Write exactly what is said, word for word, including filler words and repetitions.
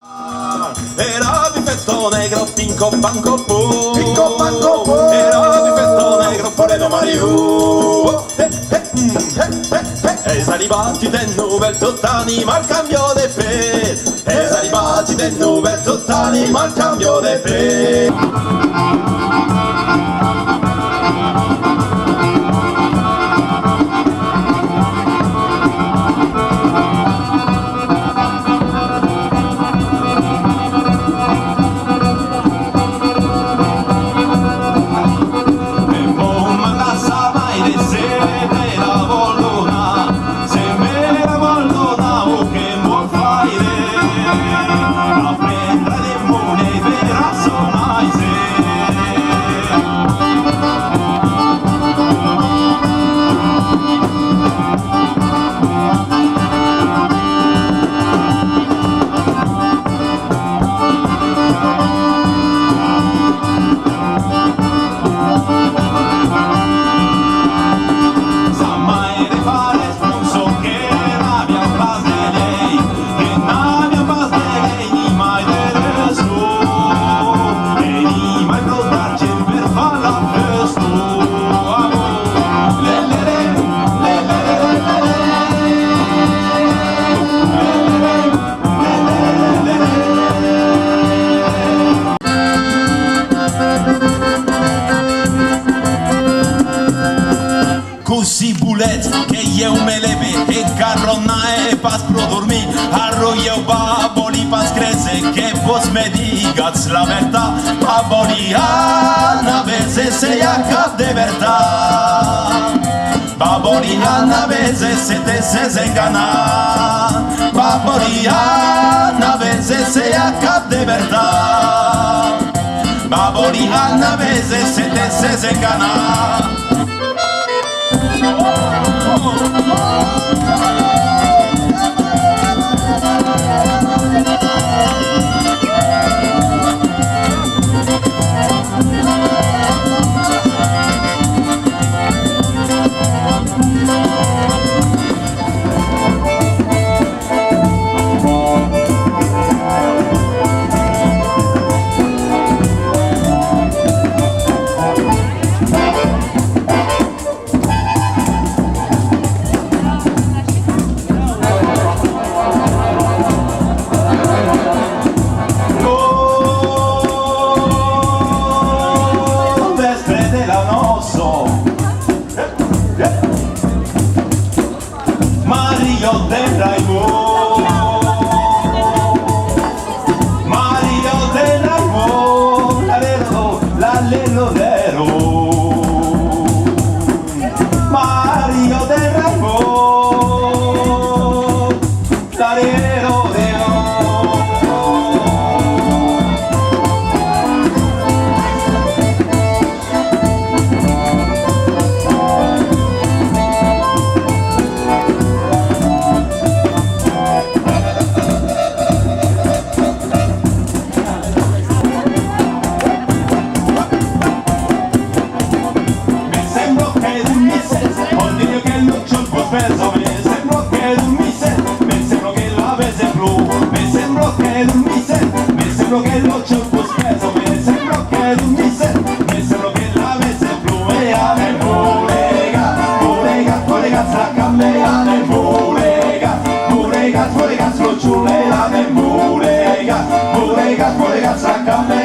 Era bufeta negra, pinco, panco, pu. Pinco, panco, pu. Era bufeta negra, pure no mariu. Oh, eh, eh, mm, eh, eh, eh. Es arribat de novèl, tot animal cambiò de pèl. Es arribat de novèl, tot animal cambiò de pèl. Cossí volètz que ieu me leve? E carrona e pas pro dormir, arro ieu va vòli pas créser que vos me digatz la vertat. Va vòli anar véser se i a cap de vertat. Va vòli anar véser se te sès enganat. Va vòli anar véser se i a cap de vertat. Va vòli anar véser se te sès enganat. Lo vèspre de la nòça. Mario de Raimon. Mario de Raimon. Lalero, lalero, lero. Mario de Raimon. Lalero, lero. Me sembla que dormissètz, on diria que lo chon vos pesa. Me sembla que dormissètz, me sembla que l'avètz de plor. Me sembla que dormissètz, me sembla que lo chon vos pesa. Me sembla que dormissètz, me sembla que l'avètz de plor. E anem bolegar, bolegar, bolegar, saca-me, anem bolegar, bolegar, bolegar, lo chon, e anem bolegar, bolegar, bolegar, saca-me,